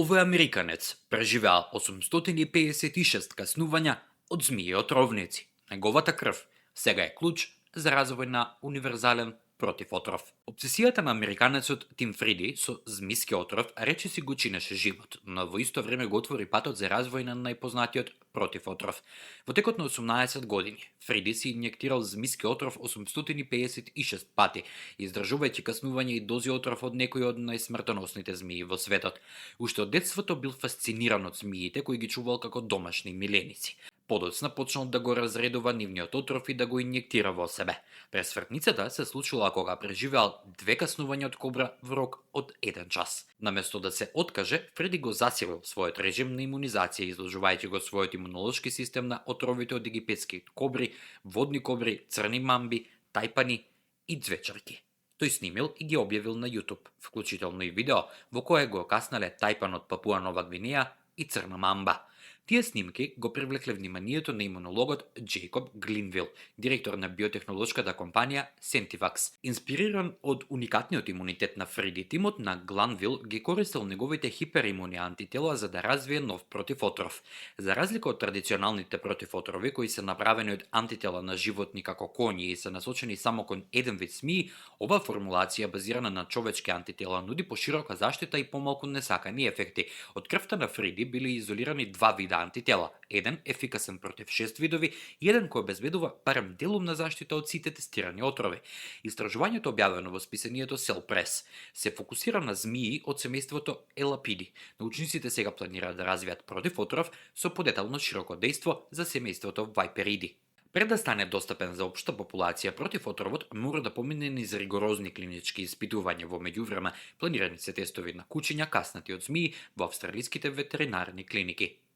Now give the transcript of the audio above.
Овој американец преживеал 856 каснувања од змии отровници. Неговата крв сега е клуч за развој на универзален противотров. Обсесијата на американецот Тим Фриди со змиски отров речиси го чинеше живот, но во исто време го отвори патот за развој на најпознатиот противотров. Во текот на 18 години, Фриди си инјектирал змиски отров 856 пати, издржувајќи каснување и дози отров од некои од најсмртоносните змии во светот. Уште од детството бил фасциниран од змиите кои ги чувал како домашни миленици. Подоцна почнал да го разредува нивниот отров и да го инјектира во себе. Пресвртницата се случила кога преживеал две каснувања од кобра во рок од 1 час. Наместо да се откаже, Фреди го засилил својот режим на имунизација, изложувајќи го својот имунолошки систем на отровите од египетски кобри, водни кобри, црни мамби, тајпани и звечарки. Тој снимил и ги објавил на YouTube, вклучително и видео во кое го каснале тајпан од Папуа Нова Гвинеја и црна мамба. Тие снимки го привлекле вниманието на имунологот Џејкоб Глинвил, директор на биотехнолошката компанија Sentivax. Инспириран од уникатниот имунитет на Фриди, тимот на Гланвил ги користел неговите хиперимуни антитела за да развие нов противотров. За разлика од традиционалните противотрови кои се направени од антитела на животни како коњи и се насочени само кон еден вид змии, оваа формулација базирана на човечки антитела нуди поширока заштита и помалку несакани ефекти. Од крвта на Фриди били изолирани два вида антитела, еден ефикасен против 6 видови и еден кој обезбедува барем делумна заштита од сите тестирани отрови. Истражувањето објавено во списанието Cell Press се фокусира на змии од семејството Елапиди. Научниците сега планираат да развијат противотров со подетално широко дејство за семејството Вајпериди. Пред да стане достапен за општа популација, противотровот мора да помине низ ригорозни клинички испитувања. Во меѓувреме планирани се тестови на кучиња каснати од змии во австралиските ветеринарни клиники.